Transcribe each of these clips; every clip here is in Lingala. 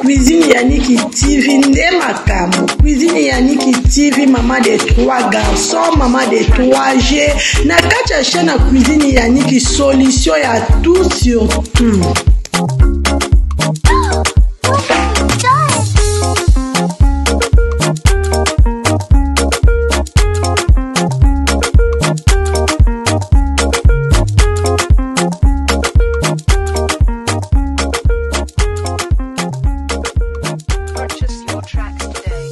Cuisine Yannick TV nde makambo. Cuisine Yannick TV maman de trois garçons, maman de 3 G. Na kati ya chaîne ya Cuisine Yannick solution ya tout sur tout. Purchase your tracks today.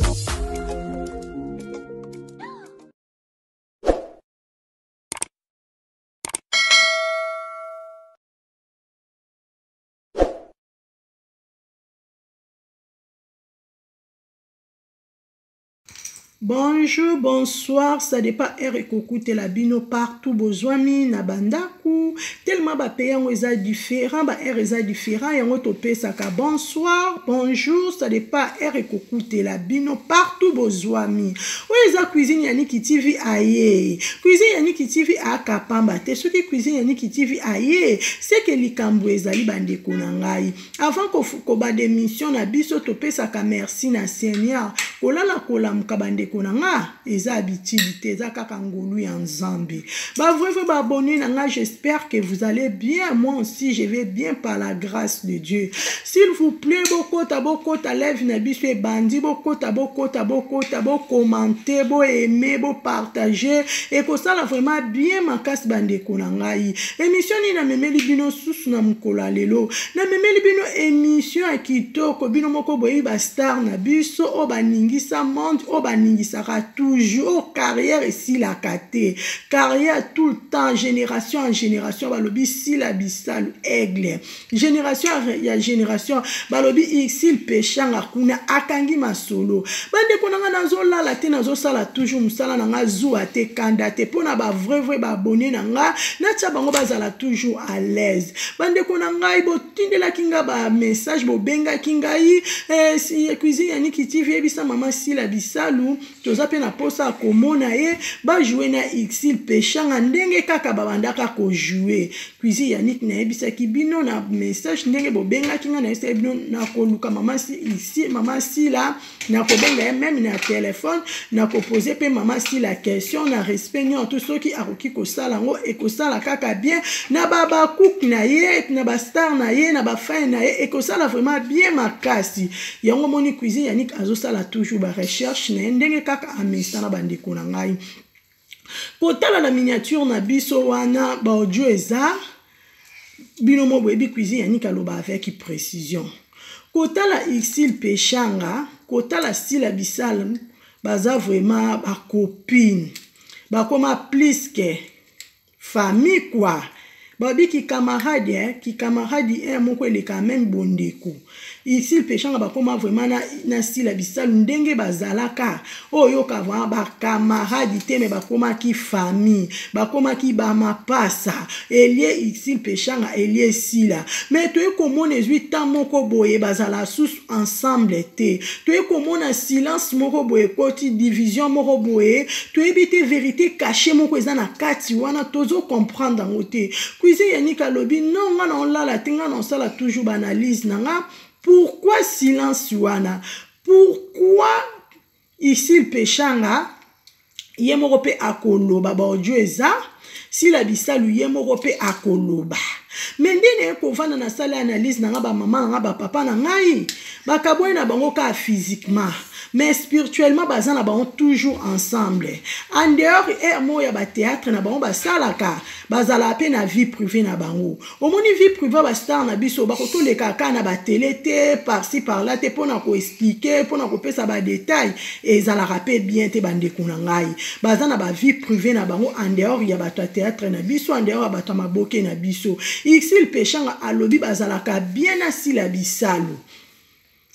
Bonjour, bonsoir, ça dépend heure ekokutela bino partout bozwami na bandaku tellement ba pays yango eza différent ba heure eza différent yango topesaka bonsoir, bonjour, ça dépend heure ekokutela bino partout bozwami. Oyo eza cuisine ya Niki TV aye. Cuisine ya Niki TV aka pamba te soki cuisine ya Niki TV aye, c'est que likambo ezali bandeko na ngai. Avant kobanda emission na biso topesaka merci na Seigneur. Kolala kolamuka bandeko na nga eza habitude te, eza kaka ngolu ya Nzambe. Ba vrai vrai ba abonnés na nga, j'espère que vous allez bien. Moi aussi je vais bien par la grâce de Dieu. S'il vous plaît bokota bokota live na biso ebandi, bokota bokota bokota bo commenter, bo aimer, bo partager ekosala vraiment bien makasi bandeko na ngai. Emission nini namemeli bino susu na mokolo ya lelo? Namemeli bino emission ya kitoko, bino moko boyebi ba star na biso oyo baningisa monde, oyo baningisaka toujours, oyo carrière esilaka te, carrière tout le temps, génération en génération. Balobi Sila Bisalu aigle, génération ya génération. Balobi Ursule Peshanga kuna akangi masolo. Bandeko na nga, nazolala te, nazosala toujours mosala na nga, zuwa te, kanda te, mpona ba vrai vrai ba abonné na nga, natia bango bazala toujours à l'aise. Bandeko na ngai, botindelaki nga ba message, bobengaki ngai si, cuisine ya Niki TV yebisa mama Sila Bisalu toza pe na posa ya komona ye ba jouer na Ursule Peshanga ndenge kaka babandaka ko jouer. Cuisine ya Niki nayebisaki bino na message ndenge bobengaki nga, nayebisaki bino na koluka mama si, mama Sila, nakobenga ye meme na telefone, nakopose pe mama Sila question na respect nyonso, soki akoki kosala yango ekosala kaka bien na babacook na ye, na bastar na ye, na bafan na ye, ekosala vraiment bien makasi. Yango moni cuisine Yannick azosala toujours ba recherche na ye ndenge kaka amesana. Bandeko na ngai, kotala na miniature na biso wana ba audio eza bino mo boyebi cuisine Yannick aloba avec précision. Kotala Ursule Peshanga, kotala Sila Bisalu, baza vraiment ba copine, bakoma plus que famille quoi. Babi ki camarade, eh, ki camarade eh, moko eleka même bondeko. Ursule Peshanga bakoma vraiment na Sila Bisalu ndenge bazalaka oyo yoka vraiment ba camarade te, mais bakomaki famille, bakomaki ba mapasa. Elie Ursule Peshanga, elie Sila. Mais toye komona ezwi temps moko boye bazala susu ensemble te, toye komona silence moko boye ekoti, division moko boye, toyebi te vérité cachée moko eza na kati wana, tozo comprendre yango te. Cuisine Yannick alobi non, nga na olala te, nga na osala toujours ba analyse na nga. Pourquoi silence wana? Pourquoi Ursule Peshanga ye moko pe akoloba ba audio eza Sila Bisalu ye moko pe akoloba. Me nde naye kovanda na sala analyse na nga, ba mama na nga, ba papa na ngai bakabwani na bango kaka physiquement, mais spirituellement baza na bango toujours ensemble. En dehors air moko ya ba théâtre na bango basalaka, bazalaka pe na vie privée na bango. Omoni vie privée ba star na biso bakotoleka kaka na ba télé te, par-ci par-là te, mpona koexpliquer, mpona kopesa ba détail ezalaka pe bien te. Bandeko na ngai baza na ba vie privée na bango en dehors ya bato ya théâtre na biso, en dehors ya bato ya maboke na biso. Ursule Peshanga alobi bazalaka bien na Sila Bisalu.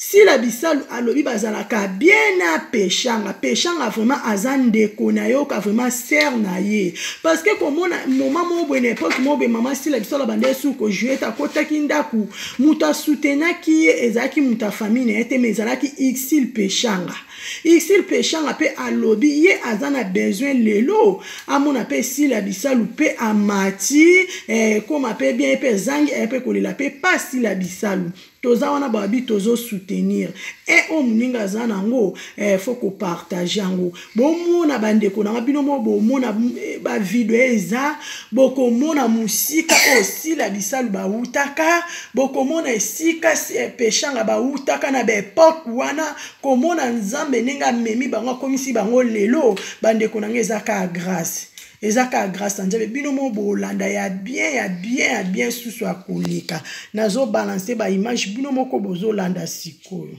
Sila Bisalu alobi bazalaka bien na Peshanga. Peshanga vraiment aza ndeko na yo ka vraiment sœur na ye. Parce que komona moment moko boye na époque moko boye maman Sila Bisalu abandaki su ko jouer ta kotaki ndaku moto asoutenaki ye ezalaki moto ya famille na ye te mais ezalaki Ursule Peshanga. Ursule Peshanga pe alobi ye aza na besoin lelo amona pe Sila Bisalu pe amati eh, koma pe bien ye pe ezangi aye pe kolela pe pa Sila Bisalu. Toza wana babi tozo soutenir e oyo moninga aza nango eh, faut kopartage yango. Bomona bandeko nanga bino moko bomona eh, bavideo eza bokomona mosika oyo Sila Bisalu bawutaka, bokomona esika eh, Peshanga bawutaka na baepoke wana, komona Nzambe ndenge amemi bango akomisi bango lelo. Bandeko nanga eza kaka grâce, eza kaka grâce na Nzambe. Bino moko bolanda ya bien ya bien ya bien susu ya koleka. Nazo balancer ba image bino moko bozolanda sikoyo.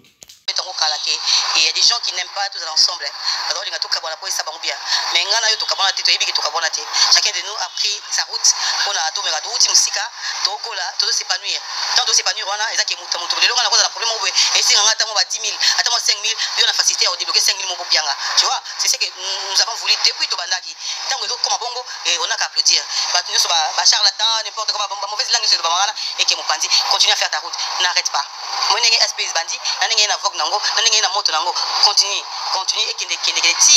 Et il y a des gens qui n'aiment pas tous ensemble. Alors, il y a tout kabona pour ça bien. Mais ngana yo to kabona te to yebi to kabona te. Chacun de nous a pris sa route pour na to mera to uti musika to kola to s'épanouir. Tant to s'épanouir wana eza ke mutu mutu lelo ngana koza na problème obe et si ngana tamo ba 10 000 ata mo 5 000 yo na facilité à débloquer 5 000 mo pianga. Tu vois, c'est ce que nous avons voulu depuis to bandaki. Tango ezo koma bongo et on a qu'à applaudir. Ba nyonso ba charlatan n'importe quoi ba mauvaise langue sur ba mangana et ke mopanzi continue à faire ta route, n'arrête pas. Moi ndenge SP bandi na ndenge na vogue nango na ndenge na moto nango continue continue et kende kende kende ti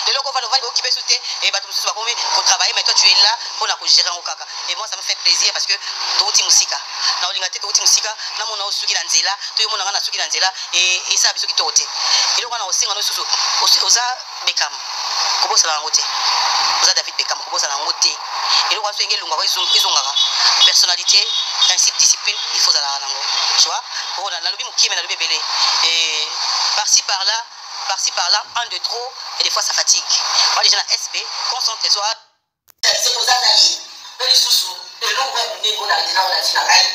lelo ko valo valo okipe sute et bato mosusu bakomi ko travailler mais toi tu es là pour na ko gérer ngo kaka. Et moi ça me fait plaisir parce que touti musika na olinga te touti musika na mona osuki na nzela to yo mona nga na suki na nzela et et ça biso kitoko te. Eloko wana osenga no susu oza Beckham kobosana yango te, oza David Beckham kobosana yango te. Eloko wana soki elongaka ezongaka personnalité, principe, discipline, il faut ozalaka nango, tu vois. Oh, nalobi mokie mais nalobi ebele. Et par-ci par-là, par-ci par-là, un de trop et des fois ça fatigue. Moi déjà na SB, concentre-toi. Oza na ye mpe lisusu eloko ya monene oyo na retenango na vie na ngai,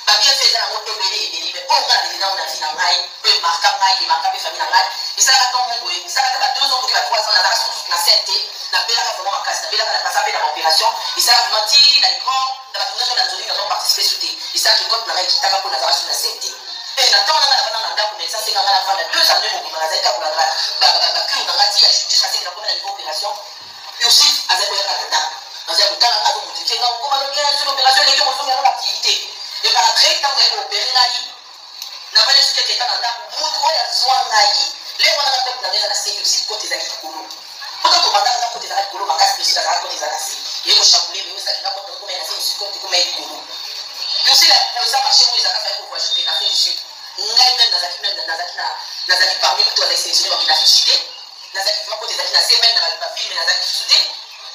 babienfait eza yango ebele ebele, mais oyo ngai na retenango na vie na ngai, oyo emarka ngai, emarka mpe famille na ngai, esalaka ntango moko boye, esalaka ba 2 ans koki ba 3 ans, nazalaka susu na scène te, nabelaka vraiment makasi, nabelaka na pasa mpe na baopération, esalaka vraiment ti na écran na bato nyonso na nzoli nazo participe su te, esalaki kote na ngai ekitaka mpo nazalaka su na scène te. Mpe na ntango na ngai navanda na ndako, médecin asenga ngai navanda 2 années mobimba, nazali kaka kolanda bacure na ngai ti ya jusqu'à ce que nakomi na niveau opération. Ursule azali koyaka na ndako, azali kotala nga, azomotive nga okoma lobi soki opération eleki okozonga na activité. Et par après ntango ayaki koopere ngai, navandi soki eketa na ndako, motu oyo azwa ngai lelo wana nga kote na ngai eza na se, Ursule kote ezalaki likolo, poto tobandaka nga kote ezalaka likolo makasi, Ursule azalaka kote eza na se, eye kochambule me osalaki nga kote okoma na se, Ursule kote ekoma ye likolo. Ursule aposa marché oyo ezalaka fai kovoyage na Afrique du Sud. Ngai meme nazalaki meme nazalaki na nazalaki parmi bato bazalaki sélectionné bakende na Afrique du Sud te, nazalaki vraiment kote ezalaki na se, meme na ba film nazalaki lisusu te.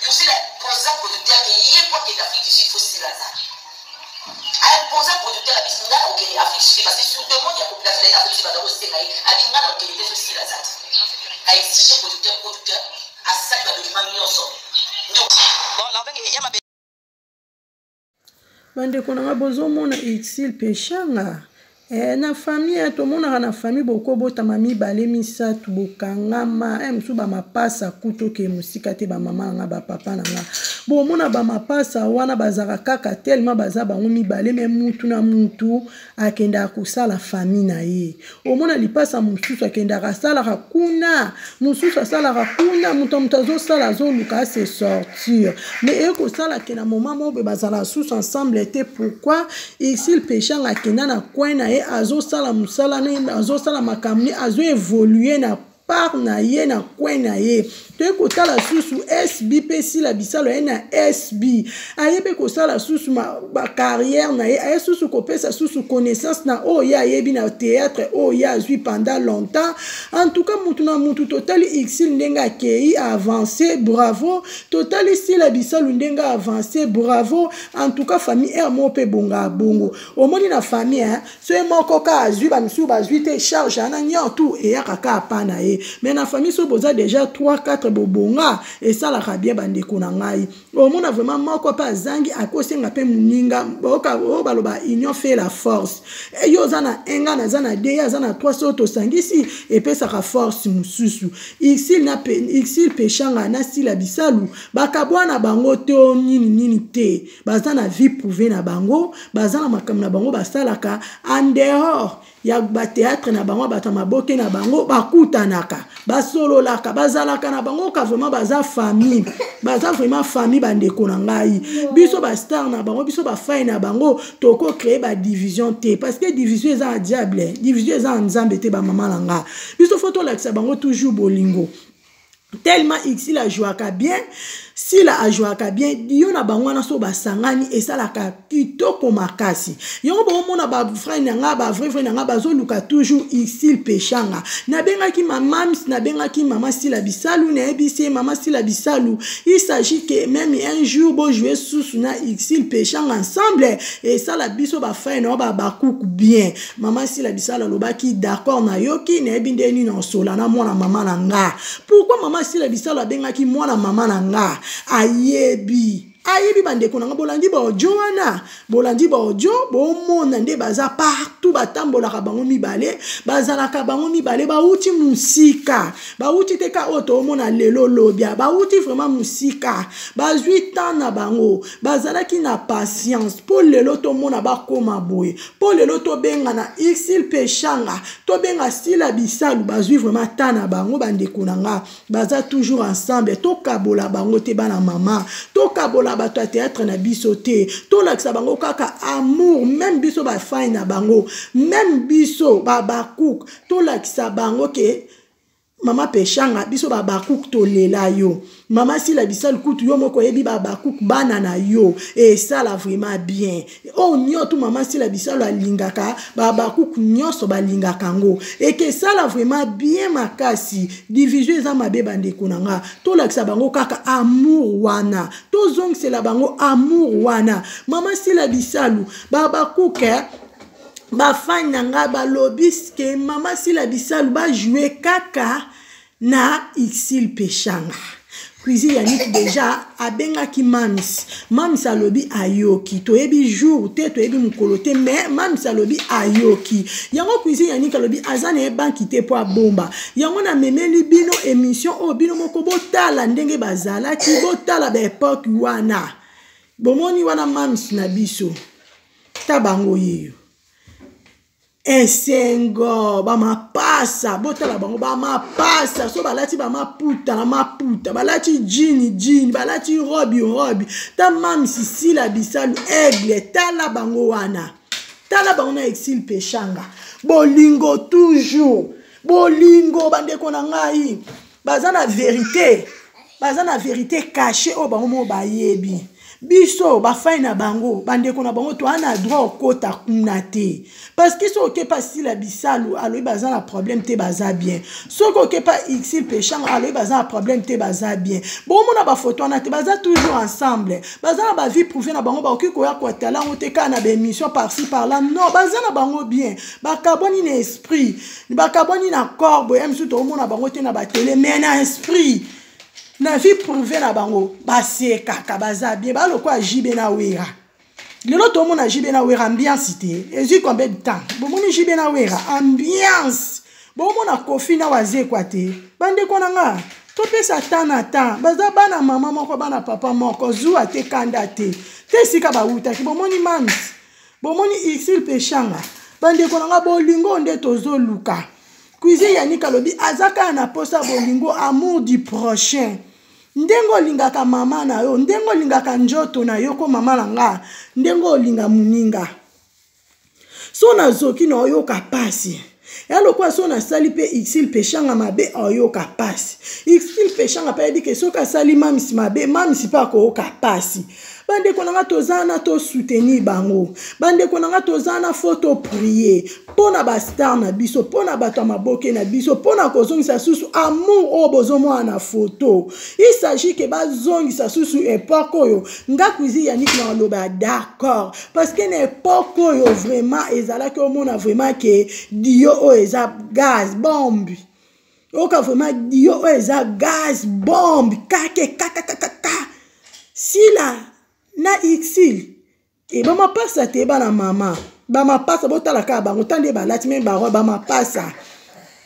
Ursule aposa producteur ke ye po akende Afrique du Sud faut Sila aza. Aposa producteur abisi nga na okende Afrique du Sud parce que sur demande ya population na ye Afrique du Sud bazali kosenga ye, abi nga na okende te so Sila aza te. Aexige producteur, producteur asali ba document nyonso. Bon, na ndenge ya mabe. Bandeko na nga bozomona Ursule Peshanga eh, na famille tomonaka na famille bokobotama mibale misato bokangama eh, mosusu bamapasa kutu oke mosika te, bamama na nga bapapa na nga bomona bamapasa wana bazalaka kaka tellement baza bango mibale, me mutu na mutu akendaka kosala famille na ye. Omona lipasa mosusu akendaka asalaka kuna, mosusu asalaka kuna, moto ya moto azosala azoluka ase sortir, mais eye kosala ke na moment moko boye bazala susu ensemble te. Pourquoi Ursule Peshanga akenda na coin na ye, azosala mosala na ye, azosala makambo ne, azo évoluer na part na ye na coin na ye. Toye kotala susu SB mpe Sila Bisalo aye na SB, aye mpe kosala susu ba carrière na ye, aye susu kopesa susu connaissance na oyo ye ayebi na théâtre oyo ye azwi pendant longtemps. En tout cas mutu na mutu totali Ursule ndenge akei avance, bravo. Totali Sila Bisalu ndenge avance, bravo. En tout cas famille R moko mpe ebonga bongo. Omoni na famille hein, soki moko kaka azwi, ba misusu bazwi te, charge wana nyonso tout eyaka kaka pa na ye. te. Mais na famille so boza déjà 3 4 bobonga, esalaka bien bandeko na ngai. Omona vraiment moko mpe azangi, akosenga mpe moninga. Oyo baloba union fait la force. E yo oza na 1, nga naza na 2, ye aza na 3, soki tosangisi epesaka force mosusu. Ursule Peshanga na Sila Bisalu bakabwana bango te, nini nini te, baza na vie privée na bango, baza na makambo na bango basalaka en dehors ya bathéâtre na bango. Bato ya maboke na bango bakutanaka, basololaka, bazalaka na bango ka vraiment baza famille, baza vraiment famille. Bandeko na ngai, biso bastar na bango, biso bafai na bango, tokocréer badivision te, parce que division eza ya diable, division eza ya Nzambe te. Bamama na nga, biso faut tolakisa bango toujours bolingo. Tellement Ursule ajouaka bien, Sila ajouaka bien, dio na bango wana so basangani esalaka kitoko makasi. Yango bomona bafrère na nga, bavrai frère na nga bazoluka toujours Ursule Peshanga. Nabengaki mamams, nabengaki mama Sila Bisalu, nayebisi ye: "Mama Sila Bisalu, il s'agit que même un jour bojouer susu na Ursule Peshanga ensemble, esala biso bafrère na yo babakuku bien." Mama Sila Bisalu alobaki: "D'accord, nayoki, nayebi nde nini osola na mwana mama na nga." Pourquoi mama Sila Bisalu abengaki mwana mama na nga? Ayebi, ayebi. Bandeko na nga, bolandi baaudio wana, bolandi baaudio, bomona nde baza partout, batambolaka bango mibale, bazalaka bango mibale. Bauti mosika, bauti te ka oyo toomona lelo lobia, bauti vraiment mosika. Bazwi temps na bango, bazalaki na patience mpo lelo tomona bakóma boye, mpo lelo tobenga na Ursule Peshanga, tobenga Sila Bisalu. Bazwi vraiment temps na bango. Bandeko na nga, baza toujours ensemble. Tokabola bango te, bana mama, tokabola bato ya théâtre na biso te. Tolakisa bango kaka amour. Même biso bafai na bango, même biso babacook, tolakisa bango ke mama Peshanga, biso babacook tolela yo. Mama Sila Bisalu kutu, yo moko oyebi babacook bana na yo, esala vraiment bien. Oyo nyonso mama Sila Bisalu alingaka, babacook nyonso balingaka yango, eke esala vraiment bien makasi. Division eza mabe, bandeko na nga. Tolakisa bango kaka amour wana, tozongisela bango amour wana. Mama Sila Bisalu, babacook, bafani na ngai balobi ke mama Sila Bisalu bajoue kaka na Ursule Peshanga. Cuisine Yannick déjà abengaki Mams. Mams alobi ayoki. Toyebi jour te, toyebi mokolo te, mais Mams alobi ayoki yango. Cuisine Yannick alobi aza na ye banki te mpo abomba yango. Namemeli bino émission oyo, bino moko botala ndenge bazalaki, botala baépoque wana. Bomoni wana Mams na biso, ta bango yeyo esengo, bamapasa, botala bango bamapasa so balati bamaputa na maputa, balati jean jean, balati robe robe. Ta Mamisi Sila Bisalu aigle, tala bango wana, tala bango na Ursule Peshanga. Bolingo, toujours bolingo. Bandeko na ngai, baza na vérité, baza na vérité caché oyo bango moko bayebi. Biso bafai na bango, bandeko na bango, toza na droit okota kuna te, parce que soki okepa Sila Bisalu alobi baza na problème te, baza bien. Soki okepa Ursule Peshanga alobi baza na problème te, baza bien. Bomona bafoto wana te, baza toujours ensemble, baza na bavie privée na bango, bakoki koya kotala yango te kaka na baémission par-ci par-là. Non, baza na bango bien. Bakabwani na esprit, bakabwani na corps boye, mosusu tokomona bango te na batele, mais na esprit, na vie privée na bango, basekaka, baza bien. Balokwa JB na Wera. Lelo tomona JB na Wera ambiance te, ezwi combien de temps? Bomoni JB na Wera ambiance, bomona Kofi na Wazekwa te. Bandeko na nga, topesa temps na temps. Baza bana mama moko, bana papa moko, zuwa te, kanda te te, esika bawutaki. Bomoni Mams, bomoni Ursule Peshanga. Bandeko na nga, bolingo nde tozoluka. Cuisine Yannick alobi aza kaka na posa bolingo, amour du prochain. Ndenge olingaka mama na yo, ndenge olingaka nzoto na yo ko mama na nga, ndenge olinga moninga. So nazoki na oyoka pasi ya lokola so nasali mpe Ursule Peshanga mabe, aoyoka pasi. Ursule Peshanga mpe ayebi ke soki asali Mamisi mabe, Mamisi mpe akoyoka pasi. Bandeko na nga, toza na tosoutenir bango. Bandeko na nga, toza na faut toprier mpo na bastar na biso, mpo na bato ya maboke na biso, mpo na kozongisa susu amour oyo bozomona na foto. Il s'agit ke bazongisa susu époque oyo. Nga Cuisine Yannick na aloba d'accord, parce que na époque oyo vraiment ezalaki, omona vraiment ke dio oyo eza gaz bombe. Oyoka vraiment dio oyo eza gaz bombe kake kakakakaka. Sila na Ursule e bamapasa te bana mama bamapasa botala kaka bango ta nde balati meme baroi bamapasa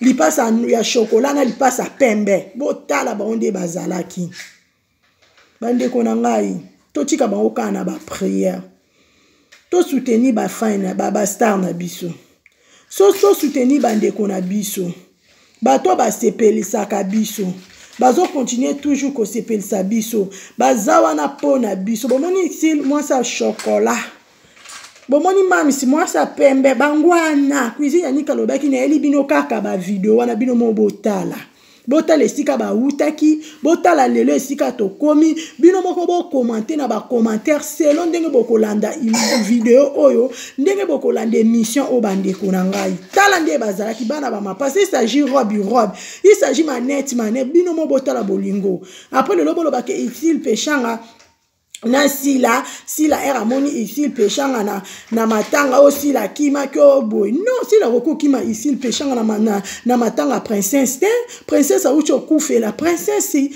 lipasa ya shokola na lipasa pembe botala bango nde bazalaki. Bandeko na ngai, totika bango kaka na bapriere, tosoutenir bafai bastar na biso, so tosoutenir bandeko na biso, bato basepelisaka biso, bazokontinue toujours kosepelisa biso, baza wana mpo na biso. Bomoni Ursule mwasi ya chocolat, bomoni mamisi mwasi ya pembe, bango wana cuisine ya Nika alobaki nayeli bino kaka bavideo wana, bino mo botala, botala esika bawutaki, botala lelo esika tokomi. Bino moko bokomante na bacommentaire selon ndenge bokolanda video oyo, ndenge bokolanda émission oyo. Bandeko na ngai, tala nde bazalaki bana bamapasa. Il s'agit robe robe, il s'agit manette manette. Bino mo botala bolingo. Après lelo bolobaka Ursule Peshanga na Sila, Sila ere amoni Ursule Peshanga na matanga oyo Sila akimaki oyo boye. Non, Sila akoki okima Ursule Peshanga na matanga princesse te. Princesse auti okufela, princesse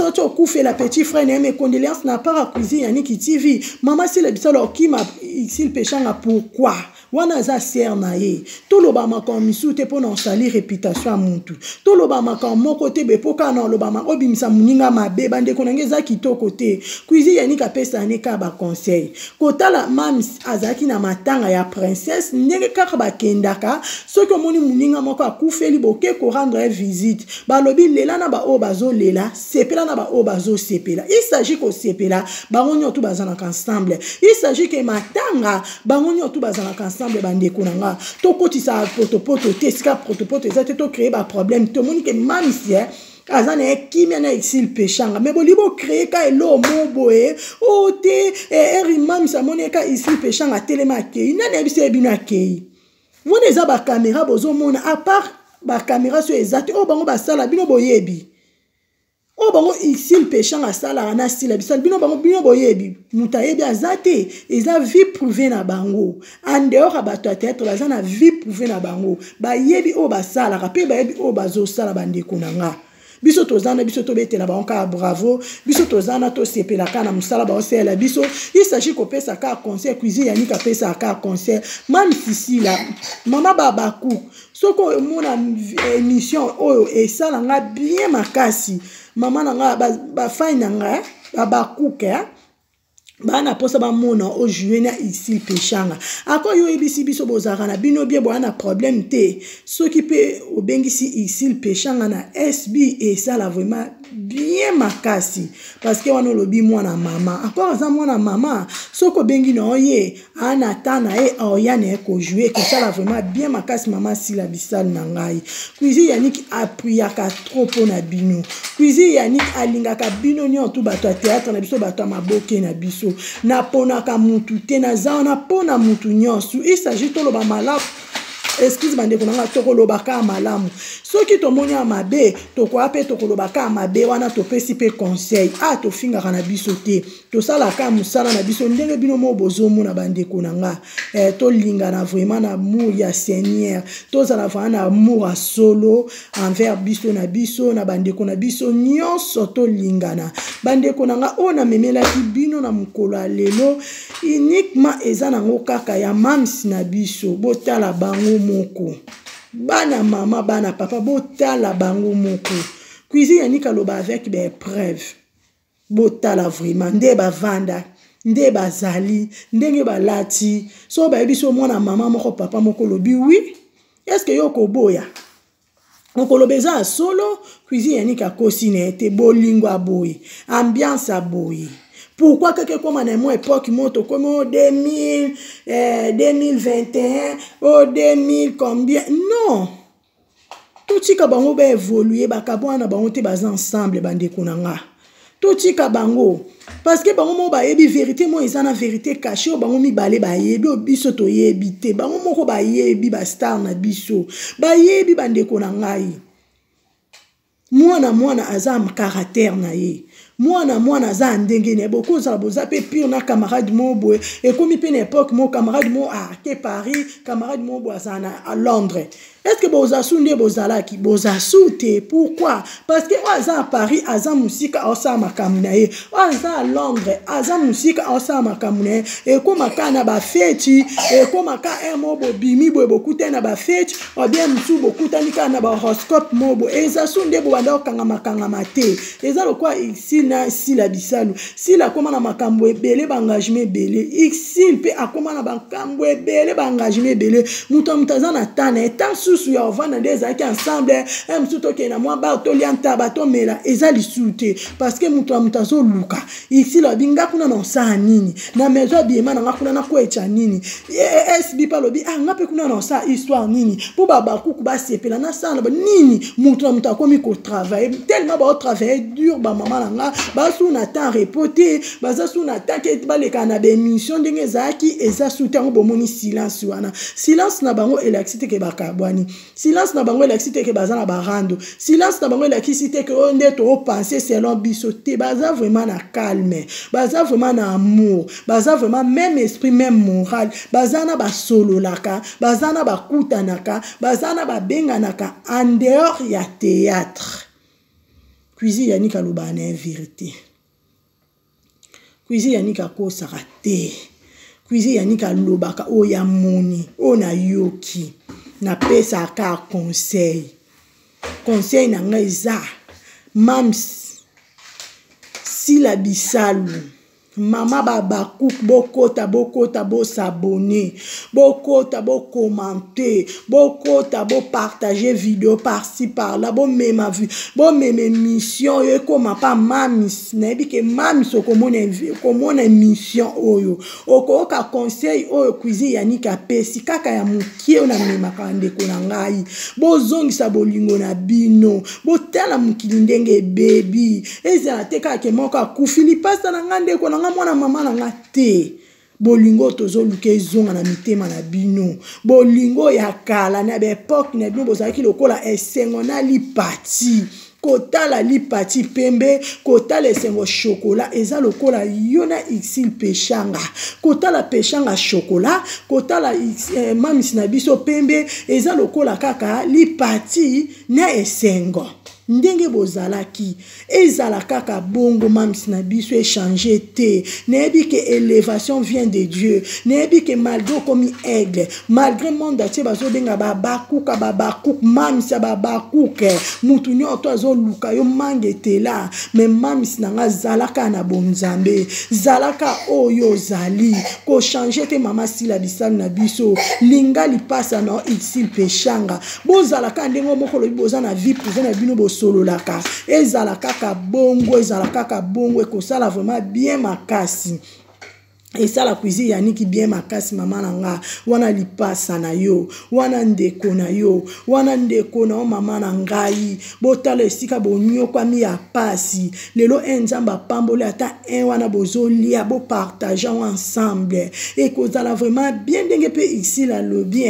auti okufela petit frère na ye. Mes condoléances na part ya cuisine ya Niki TV. Mama Sila bisalo okima Ursule Peshanga pourquoi? Wana aza sere na ye. Toloba makambo misusu te mpona osali réputation ya mutu, toloba makambo moko te be mpo kaka na oloba obimisa moninga mabe. Bandeko na ngai, eza kitoko te. Cuisine Yanik apesa ne kaka baconseil. Kotala mams azalaki na matanga ya princesse, ndenge kaka bakendaka, soki omoni moninga moko akufeli, boke korendre ye visite. Balobi lela na baoyo bazolela, sepela na baoyo bazosepela. Il s'agit kosepela, bango nyonso bazalaka ensemble. Il s'agit ke matanga, bango nyonso bazalaka ensemble. Bandeko na nga, tokotisa potopoto te esika potopoto eza te, tocrée baproblème. Tomoni ke mamisi aza na ye kimia na Ursule Peshanga, me bolingi bocrée ka eloo mo boye oyo te. Eri mamisi amoni ka Ursule Peshanga atelema, akei. Nani ayebisi ye bino akei? Wana eza bacaméra bozomona, à part bacaméra so eza te oyo bango basala, bino boyebi oyo bango Ursule Peshanga asalaka na Sila bisala bino bango, bino boyebi, moto ayebi aza te. Eza vie privée na bango, en dehors ya bato ya théâtre. Baza na vie privée na bango, bayebi oyo basalaka mpe bayebi oyo bazosala. Bandeko na nga, biso toza na biso, tobetela bango kaka bravo. Biso toza na tosepela kaka na mosala baosalela biso. Il s'agit kopesa kaka conseil. Cuisine Yanik apesaka kaka conseil. Mame Sisila, mama babaku, soki omona émission oyo esalanga bien makasi, mama na nga, bafai na nga babakuke baa na mposa bamona ojoue na Ursule Peshanga. Ako yo oyebisi biso bozalaka na bino bien, boya na problème te. Soki mpe obengisi Ursule Peshanga na SB, esala vraiment bien makasi, parce que wana olobi mwana mama, encore aza mwana mama. Soki obengi na oye ana ta na ye, aoya na ye kojouer, kosala vraiment bien makasi. Mama Sila bisale na ngai, cuisine Yanik appuyaka trop mpo na bino. Cuisine Yanik alingaka bino nyonso, bato ya théâtre na biso, bato ya maboke na biso. Naponaka mutu te, naza wana mpo na mutu nyonso. Il s'agit toloba malamu. Excuse bandeko na nga, tokoloba kaka malamu. Soki tomoni ya mabe, tokoya mpe tokoloba kaka mabe wana, topesi mpe conseil. A tofingaka na biso te, tosalaka mosala na biso ndenge bino moko bozomona. Bandeko na nga, tolingana vraiment na amour ya Seigneur, tozala vraiment na amour ya solo envers biso na biso na bandeko na biso nyonso, tolingana. Bandeko na nga, oyo namemelaki bino na mokolo ya lelo uniquement eza nango kaka ya mamsi na biso. Botala bango moko, bana mama, bana papa, botala bango moko. Cuisine Yanik aloba avec baépreuve. Botala vraiment nde bavanda, nde bazali, ndenge balati. So bayebi so mwana mama moko, papa moko, olobi oui, est-ce yo okoboya? Okoloba eza ya solo. Cuisine Yanik akosi na ye te. Bolingo ya boye, ambiance ya boye, pourquoi kaka ekóma na mwa époque mo tokomi o 2000, 2021 o 2000 combien? Non, totika bango baévolue, bakabwana na bango te, baza ensemble. Bandeko na nga, totika bango parce que bango moko bayebi vérité mo eza na vérité caché oyo bango mibale bayebi, oyo biso toyebi te. Bango moko bayebi, bastar na biso bayebi. Bandeko na ngai, mwana mwana aza caractère na ye, mwana mwana aza ndenge na ye. Bokozala boza mpe pire na camarade moko boye, ekomi mpe na époque moko, camarade moko ake Paris, camarade moko boye azala na Londres. Est-ce que boza su nde bozalaki? Boza su te. Pourquoi? Parce que oyo aza na Paris aza mosika aosala makambo na ye, oyo aza na Londres aza mosika aosala makambo na ye. Ekóma kaka na bafeti, ekóma kaka heure moko bobimi boye bokutani na bafeti, ou bien mosusu bokutani kaka na bahoroscope moko boye. Eza su nde bobanda kokangamakangama te. Eza lokola Ursule na Sila Bisalu. Sila akóma na makambo ebele, baengagement ebele. Ursule mpe akóma na makambo ebele, baengagement ebele. Moto ya moto aza na temps na ye, temps susu ya kovanda nde ezalaki ensemble, un mosusu tokende na mwa bar tolia ntaba tomela, eza lisusu te parce que moto ya moto azoluka. Ursule alobi nga kuna na osala nini na maison ya biema na nga kuna nakwetya nini? SB mpe alobi ah, nga mpe kuna na osala histoire nini mpo babakuku basepela nasala na nini? Moto na moto akomi kotravaille tellement baotravaille dur. Bamama na nga basu na temps repos te, baza su na temps ke balekaka na baémission ndenge ezalaki, eza su te. Yango bomoni silence wana. Silence na bango elakisi te ke bakabwani, silence na bango elakisi te ke baza na barando, silence na bango elakisi te ke oyo nde toopense selon biso te. Baza vraiment na calme, baza vraiment na amour, baza vraiment même esprit, même moral. Baza na basololaka, baza na bakutanaka, baza na babenganaka en dehors ya théâtre. Cuisine Yannick alobaka na ye vérité. Cuisine Yannick akosaka te. Cuisine Yannick alobaka oyo ya moni, oyo nayoki, napesaka conseil. Conseil na ngai eza mams Sila Bisalu, mama babakuk, bokota, bokota, bosabone, bokota, bokomante, bokota, bopartage video par-ci par-là, bomema bomema émission oyo ekóma pa mamis. Nayebi ke mamis okomona émission oyo, okoyoka conseil oyo Cuisine Yannick apesi kaka ya mokie oyo namemaka. Ndeko na ngai, bozongisa bolingo na bino, botala mokili ndenge ebebi. Ezala te kaka ke moko akufi lipasa na ngai, ndeko na ngai, mwana mama na ngai te. Bolingo oyo tozoluka ezonga na mitema na bino, bolingo ya kala na baepoke na bino. Bozalaki lokola esengo na lipati. Kotala lipati pembe, kotala esengo shokola, eza lokola yo na Ursule Peshanga. Kotala Peshanga shokola, kotala mamisi na biso pembe, eza lokola kaka lipati na esengo. Ndenge bozalaki, ezala kaka bongo. Mamisi na biso, echange te. Nayebi ke élévation vient de Dieu. Nayebi ke malgré okomi aigle, malgré monde atie bazobenga babakuka, babakuk, mamisi ya babakuke, mutu nyonso azoluka yo mange etela. Me mamisi na nga, zalaka na bonzambe, zalaka oyo ozali, kochange te. Mama Sila Bisalu na biso, linga lipasa na Ursule Peshanga, bozalaka ndenge moko. Olobi boza na vie privée na bino, bosololaka, ezala kaka bongo, ezala kaka bongo, ekosala vraiment bien makasi. Esala Cuisine Yannick bien makasi. Mama na nga, wana lipasa na yo, wana ndeko na yo, wana ndeko na yo. Mama na ngai, botala esika bonyokwami ya pasi. Lelo e Nzambe apamboli ata un wana bozolia, bopartage yango ensemble, ekozala vraiment bien. Ndenge mpe Ursule alobi,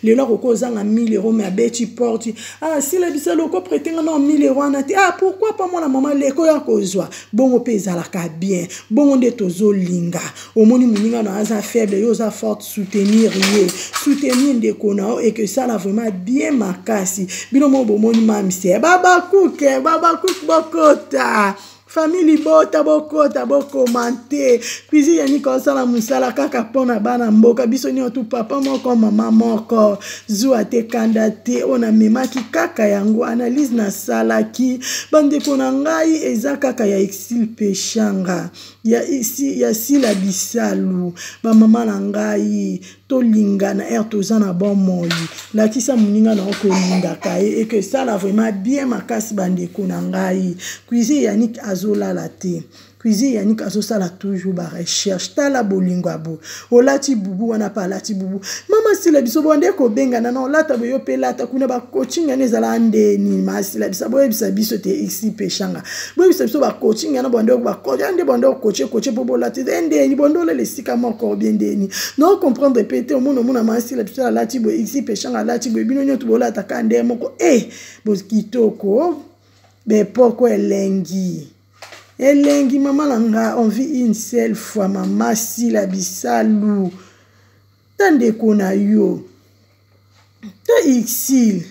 lelo akoki ozanga 1000 euro, me abeti porte: "Ah, Sila Bisalu, okoprêter nga na 1000 euro wana te?" "Ah, pourquoi pa, mwana mama, leko ya kozwa." Bongo mpe ezalaka bien, bongo nde tozolinga. Omoni moninga na aza faible, yo oza forte, soutenir ye, soutenir ndeko na yo, eke esala vraiment bien makasi. Bino moko bomoni mamise babakuke, babakuke, bokota, famille libota, bokota, bokomante. Cuisine Yannick osala mosala kaka mpona bana mboka. Biso nyonso tu papa moko, mama moko. Zuwa te, kanda te, oyo namemaki kaka yango analyse nasalaki. Bandeko na ngai, eza kaka ya Ursule Peshanga, ya Sila Bisalu. Bamama na ngai, tolingana ere toza na bomoi. Lakisa moninga na okolingaka ye, eke esala vraiment bien makasi. Bandeko na ngai, Cuisine Yannick azolala te. Cuisine Yannick azosala toujours barecherche. Tala bolingo ya bo olati bubu wana mpe alati bubu. Mama Sila biso, bonde kobengana na olata boye, yo mpe lata kuna. Bacoaching yana ezala ndeni? Masila biso, boyebisa biso te. Isi Peshanga, boyebisa biso bacoaching yana bonde nde bonde okoche koche mpo bolata eza ndeni? Bonde olela esika moko bien ndeni? No comprendre mpe te. Omona, omona Masila biso alati boye, isi Peshanga alati boye, bino nyonso bolataka nde moko e bokitoko bepoko elengi elengi. Mama na nga, on vit une seule fois. Mama Sila Bisalu, ta ndeko na yo, ta Eza Ursule.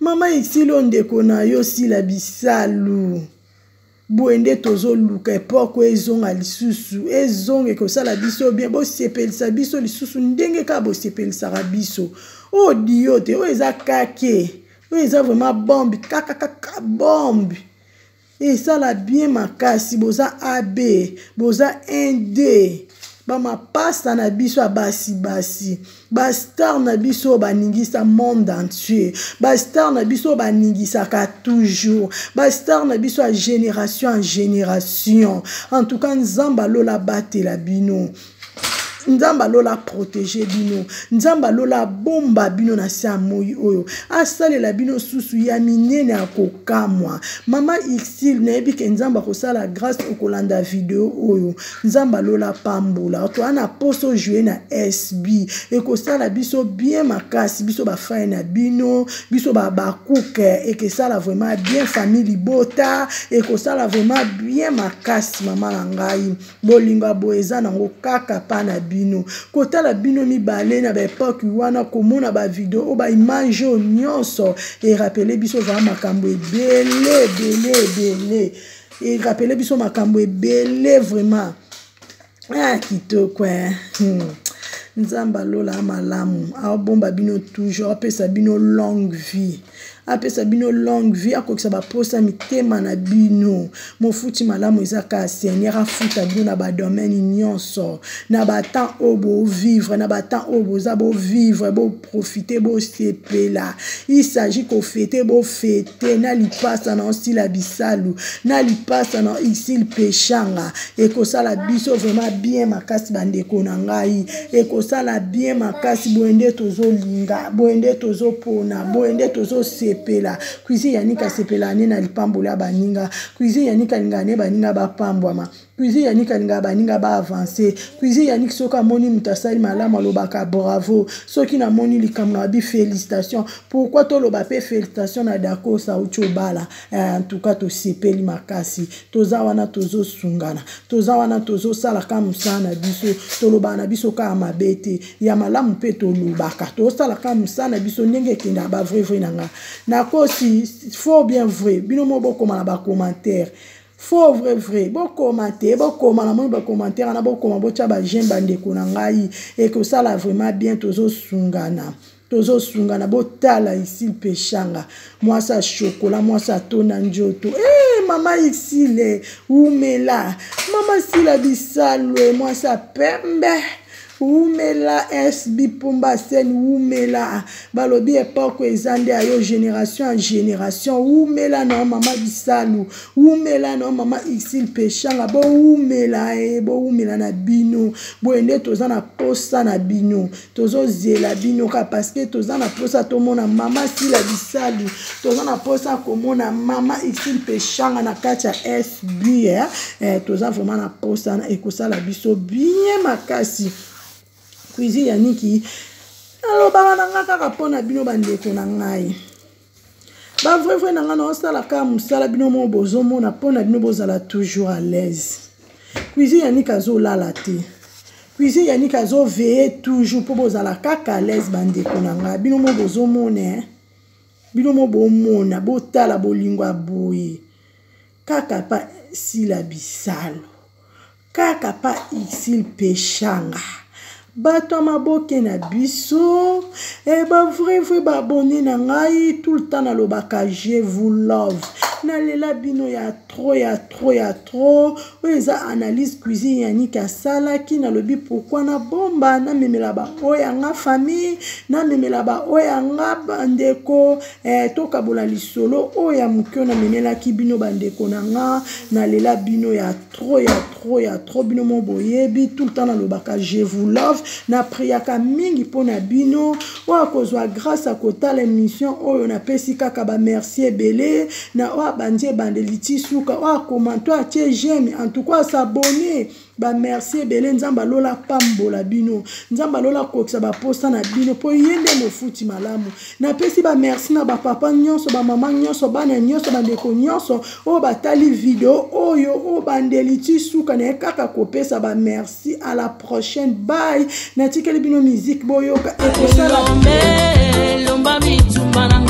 Mama Ursule oyo ndeko na yo Sila Bisalu. Boye nde tozoluka epoque oyo ezonga lisusu, ezonga ekosala biso bien, bosepelisa biso lisusu ndenge kaka bosepelisaka biso. Oyo dio te, oyo eza kake, oyo eza vraiment bombe, kaka kaka bombe. Esala bien makasi, boza AB, boza 1D. Ba mapasa na biso ya basi basi, ba star na biso baningisa monde entier, ba star na biso baningisaka toujours, ba star na biso ya génération en génération. En tout cas Nzambe alola batela bino, Nzambe alola protéger bino, Nzambe alola bomba bino na se ya moi oyo, asalela bino susu ya minene ya kokamwa. Mama Ursule, nayebi ke Nzambe akosala grâce okolanda video oyo. Nzambe alola pambola. Toa na poso jouer na SB. Ekosala biso bien makasi, biso ba fan na bino, biso ba bakuke, ekesala vraiment bien famille libota, ekosala vraiment bien makasi mama na ngai. Bolingo ya boye eza nango kaka pa na bino. Kotala bino mibale na ba époque wana, komona ba video oyo, ba image oyo nyonso, e rappeler biso vraiment makambo ebele, ebele, ebele. E rappeler biso makambo ebele vraiment. Ah, kitoko, hein. Nzambe alola malamu, abomba bino toujours, apesa bino longue vie. Apesa bino longue vie, akokisa ba posa mitema na bino. Mofuti malamu eza ka Seigneur afuta bino na ba domaine nyonso, na ba temps oyo bo vivre, na ba temps oyo boza bo vivre, bo profiter, bo sepela. Il s'agit ko fêter, bo fêter na lipasa na Sila Bisalu, na lipasa na Ursule Peshanga. Ekosala biso vraiment bien makasi bandeko na ngai. Ekosala bien makasi, boye nde tozolinga, boye nde tozopona, boye nde tozosepela. Cuisine Yannick asepela ne na lipambola ya baninga. Cuisine Yannick alinga ne baninga bapambwama. Cuisine Yannick alinga baninga ba avancer. Cuisine Yannick soki amoni moto asali malamu alobaka bravo. Soki namoni likambo na bi félicitations. Pourquoi toloba pe félicitations na Dacosta auti obala? En tout cas tosepeli makasi. Toza wana tozosungana. Toza wana tozosala ka mosala na biso. Tolobaka na biso kaka mabe te. Ya malamu pe tolobaka. Tozosala ka mosala na biso ndenge ekendaka ba vrai vrai na nga. Nakosi faux bien vrai. Bino mo bokoma na ba commentaire. Faux vrai vrai. Bokoma te, bokoma na moni ba commentaire na bokoma botya ba j'aime ba ndeko na ngai. Ekosala vraiment bien tozosungana. Tozosungana botala Ursule Peshanga. Mwasi ya chocolat, mwasi atona nzoto. Eh, mama Ursule, umela. Mama Sila Bisalwe, mwasi ya pembe. Umela SB Pumba Sen, umela. Balobi époque eza nde ya yo génération en génération. Umela na mama Bisalu, umela na mama Ursule Peshanga, bo umela e, bo umela na bino. Boye nde toza na posa na bino. Tozozela bino ka parce que toza na posa tomona mama Sila Bisalu, toza na posa komona mama Ursule Peshanga na kati ya SB, eh. Toza vraiment na posa na ekosala biso bien makasi. Cuisine ya Niki alobaka na nga kaka mpona bino bandeko na ngai. Ba vrai vrai na nga na osala kaka mosala bino mo bozomona mpona bino bozala toujours à l'aise. Cuisine ya Niki azolala te. Cuisine ya Niki azoveiller toujours mpo bozala kaka à l'aise bandeko na ngai. Bino mo bozomona, eh? Bino mo bomona, botala bolingo ya boye. Kaka pa Sila Bisalu, kaka pa Ursule Peshanga. Bato ya maboke na biso, eh, ba vrai vrai ba abonné na ngai, tout le temps nalobaka je vous love. Nalela bino ya trop, ya trop, ya trop. Oyo eza analyse cuisine ya Niki asalaki, nalobi pourquoi na bomba, namemela ba oyo ya nga famille, namemela ba oyo ya nga bandeko, tokabola lisolo oyo ya moke oyo namemelaki bino bandeko na nga. Nalela bino ya trop, ya trop, ya trop. Bino mo boyebi, tout le temps nalobaka je vous love. Na priaka mingi mpona bino. Oyo akozwa grâce ya kotala émission oyo, napesi kaka ba merci ebele. Na oyo abandi ebandeli ti suka, oyo akomante, oyo atie j'aime, en tout cas asabonner, ba merci ebele. Nzambe alola pambola bino, Nzambe alola kokisa baposa na bino mpo ye nde mofuti malamu. Napesi ba merci na bapapa nyonso, bamama nyonso, bana nyonso, bandeko nyonso oyo batali video oyo, oyo bandeli ti suka. Na ye kaka kopesa ba merci. À la prochaine, bye. Natikeli bino musique, boyoka ekosala. Lomba. Maloba na